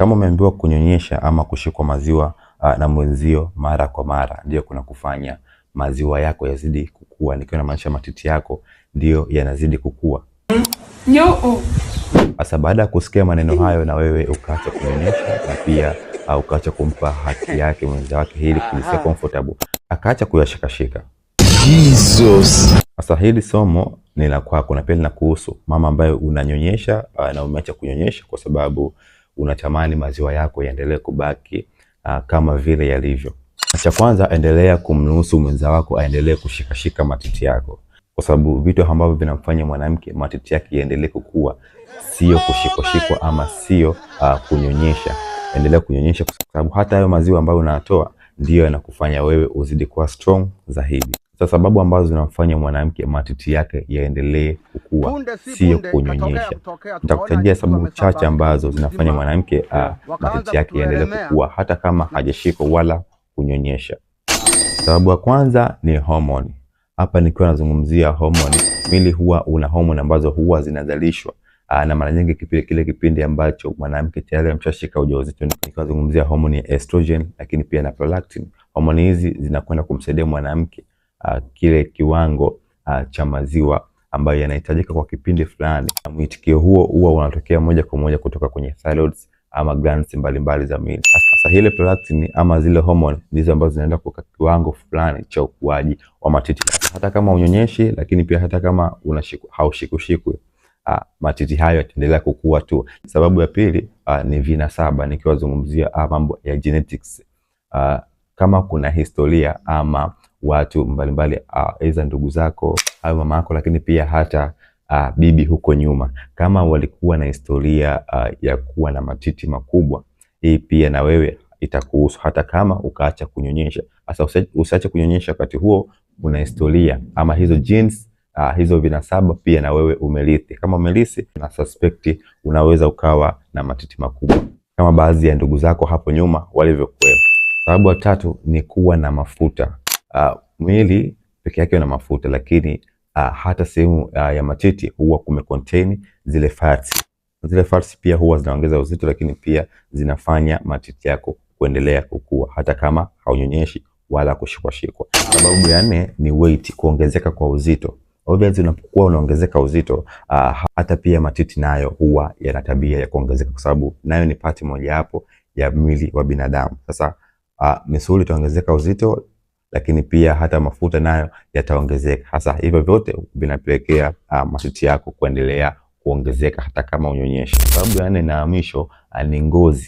Kama umeambiwa kunyonyesha ama kushikwa maziwa na mwenzio mara kwa mara ndio kuna kufanya maziwa yako yazidi kukua, nikiwa namaanisha matiti yako ndiyo yanazidi kukua. Sasa baada ya kusikia maneno hayo, na wewe ukaacha kunyonyesha na pia ukaacha kumpa haki yake mwenza wake ili kujisikia comfortable, akaacha kuyashikashika. Jesus. Sasa hili somo ni la kwako na pia linakuhusu mama ambaye unanyonyesha na umeacha kunyonyesha kwa sababu unatamani maziwa yako yaendelee kubaki kama vile yalivyo. Cha kwanza, endelea kumruhusu mwenza wako aendelee kushikashika matiti yako, kwa sababu vitu ambavyo vinamfanya mwanamke matiti yake yaendelee kukua sio kushikwashikwa ama sio kunyonyesha. Endelea kunyonyesha kwa sababu hata hayo maziwa ambayo unatoa ndiyo yanakufanya wewe uzidi kuwa strong zaidi. Sasa sababu ambazo zinamfanya mwanamke matiti yake yaendelee kukua Punde si sio punde, kunyonyesha. katokea kutokea, tukaona Nitakutajia jitu sababu chache wamesambaa ambazo zinafanya mzima, mwanamke wakaanza matiti yake yaendelee kutuelemea. kukua hata kama hajashikwa wala kunyonyesha. Sababu ya kwanza ni homoni. Hapa nikiwa nazungumzia homoni, mwili huwa una homoni ambazo huwa zinazalishwa na mara nyingi kile kipindi ambacho mwanamke tayari ameshashika ujauzito, nikiwa nazungumzia homoni ya estrogen, lakini pia na prolactin. Homoni hizi zinakwenda kumsaidia mwanamke kile kiwango cha maziwa ambayo yanahitajika kwa kipindi fulani. Mwitikio huo huwa unatokea moja kwa moja kutoka kwenye thyroids ama glands mbalimbali za mwili. Sasa ile prolactin ama zile hormone ndizo ambazo zinaenda kwa kiwango fulani cha ukuaji wa matiti, hata kama unyonyeshi, lakini pia hata kama haushikushikwi, matiti hayo yataendelea kukua tu. Sababu ya pili ni vinasaba, nikiwazungumzia mambo ya genetics. Kama kuna historia ama watu mbalimbali, aidha ndugu zako au mama yako, lakini pia hata bibi huko nyuma, kama walikuwa na historia ya kuwa na matiti makubwa, hii pia na wewe itakuhusu hata kama ukaacha kunyonyesha. Sasa usiache kunyonyesha wakati huo una historia ama hizo genes hizo vinasaba pia na wewe umerithi. Kama umerithi na suspect, unaweza ukawa na matiti makubwa kama baadhi ya ndugu zako hapo nyuma walivyokuwepo. Sababu ya tatu ni kuwa na mafuta. Mwili peke yake una mafuta, lakini hata sehemu ya matiti huwa kume contain zile fats. Zile fats pia huwa zinaongeza uzito, lakini pia zinafanya matiti yako kuendelea kukua hata kama haunyonyeshi wala kushikwashikwa. Sababu ya nne ni weight, kuongezeka kwa uzito. Obviously unapokuwa unaongezeka uzito hata pia matiti nayo huwa yana tabia ya kuongezeka kwa sababu nayo ni part mojawapo ya mwili wa binadamu. Sasa misuli itaongezeka uzito, lakini pia hata mafuta nayo yataongezeka. Sasa hivyo vyote vinapelekea matiti yako kuendelea kuongezeka hata kama unyonyeshi. Sababu ya nne na mwisho ni ngozi.